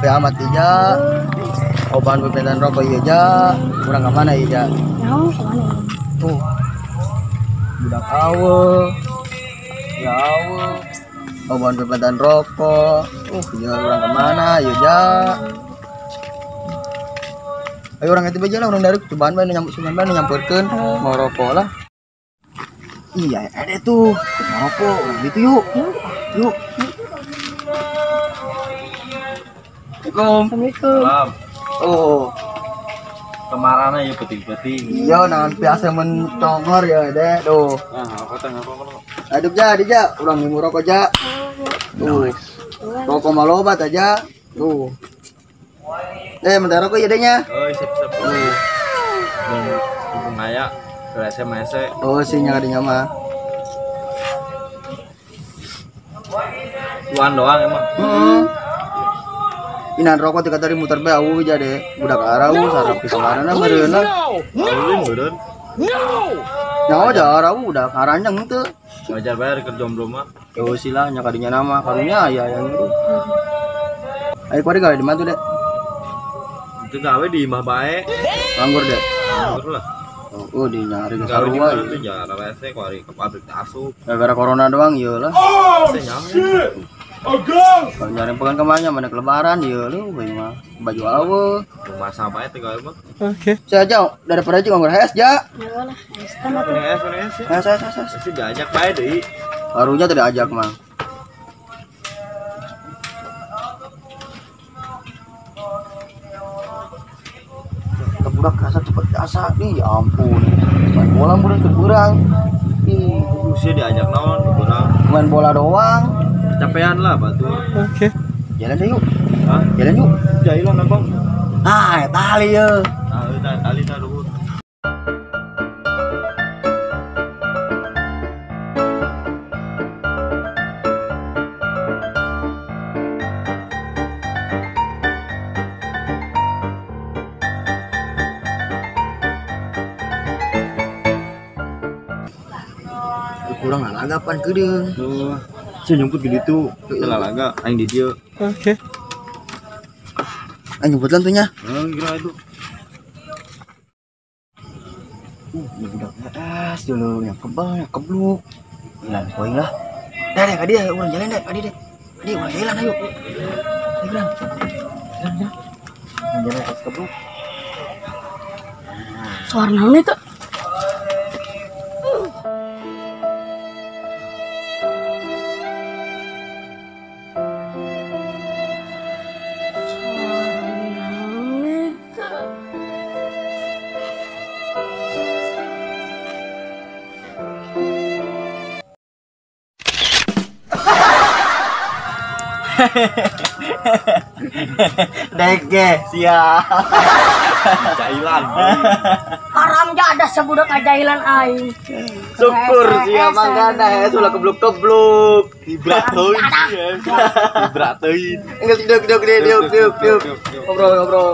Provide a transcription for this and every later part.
Sepi amat iya. Oban pepentan rokok iya ja. Kurang ke mana iya ja? Nyaho ke mana? Tuh. Budak awe. Ya awe. Oban pepentan rokok. Iya kurang ke mana iya ja. Ayo orang itu aja lah, orang dari cobaan bae nu nyampeurkeun nyamperkeun mau rokok lah. Iya, ada tuh. Mau rokok gitu yuk. Yuk. Assalamualaikum. Salam. Oh. Kemarana ya peti-peti. Iya, nangan biasa mencongor ya, Dek. Tuh. Nah, apa teh rokok. Aduh ja, dija, urang ngimu rokok ja. Tuh. Rokok mah loba aja. Tuh. Bentar rokok ya dehnya. Oh, sip-sip. Mumpung aya ke SMS. Oh, sinya kadinya mah. Tuan doang emang. Heeh. Inan rokok tika tadi muter bae awu ja deh. Budak arau sarap pisawarana meureun lah. Meureun. No. Nyawa ja arau udah karanjang henteu. Wajar bayar ke jomblo mah. Oh sila nya kadinya nama karunya aya yang itu. Ayo kuari gawe di mana tuh, Dek? Itu gawe di imah bae. Nganggur, Dek. Nganggur lah. Oh, di nyari ke gawe di sarua. mana tuh ya rese kuari ke pabrik asup. Gara-gara corona doang ieu lah. Oh shit. A ghost. Kalau nyari pekan kemana mana ke lebaran ieu lu we mah baju awe. Rumah sama bae gawe mah. Oke. Saya aja daripada aja nganggur hes ja. Ya lah, es kan atuh. Es. Es. Sih diajak bae deui. Karunya tidak ajak mah. Budak rasa cepet asa nih, ya ampun. Main bola meureun keur beurang. Ih, usia diajak naon beurang. Main bola doang. Kecapean lah batur. Oke. Jalan deh yuk. Hah? Jalan yuk. Jalan abang. Ah, tali ye. Tali tali. Kurang lalaga pan kedeung. Tuh. Sia nyumput di ditu. Lalaga aing di dieu. Oke. Aing nyumput lan tuh nya. Heeh, kira itu. Budak es dulu yang kebal, yang kebluk. Jalan poing lah. Dah deh, ka dieu urang jalan deh, ka dieu deh. Ka dieu urang jalan ayo. Ayo urang. Jalan ya. Jalan es kebluk. Suara naon itu? Dege sia. Jailan. Haram ja ada sebudak ajailan aing. Syukur sia mangkana hees ulah kebluk-kebluk. Dibratoin sia. Dibratoin. Enggeus diuk. Ngobrol-ngobrol.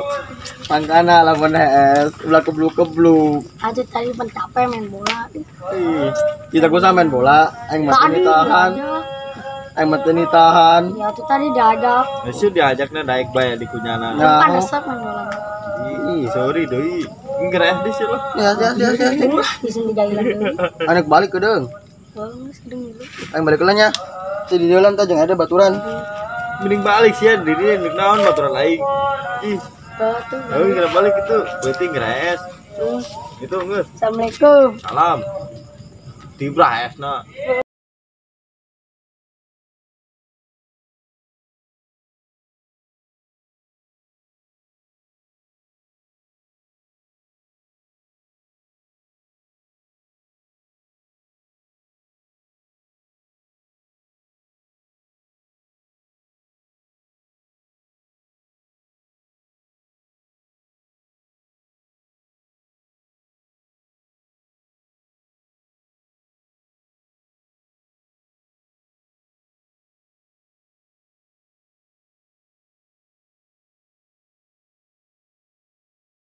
Mangkana lamun hees ulah kebluk-kebluk. Aja tadi pan capek main bola. Ih, kita kusa main bola, aing mah tahan. Aing mah teu tahan. Ya tuh tadi diajak. Geus diajakna daek bae di kunyana. Ya. Pan resep main bola. Ih, sorry deui. Ngereh di sih lah. Ya. Bisa dijailan deui. Anak balik ke deung. Geus deung dulu. Aing balik heula nya. Si di dalam tah jeung ada baturan. Mending balik sia di dieu deuk naon baturan aing. Ih. Batu. Euy, geura balik itu. Beuting ngeres. Itu geus. Assalamualaikum. Salam. Tibra esna.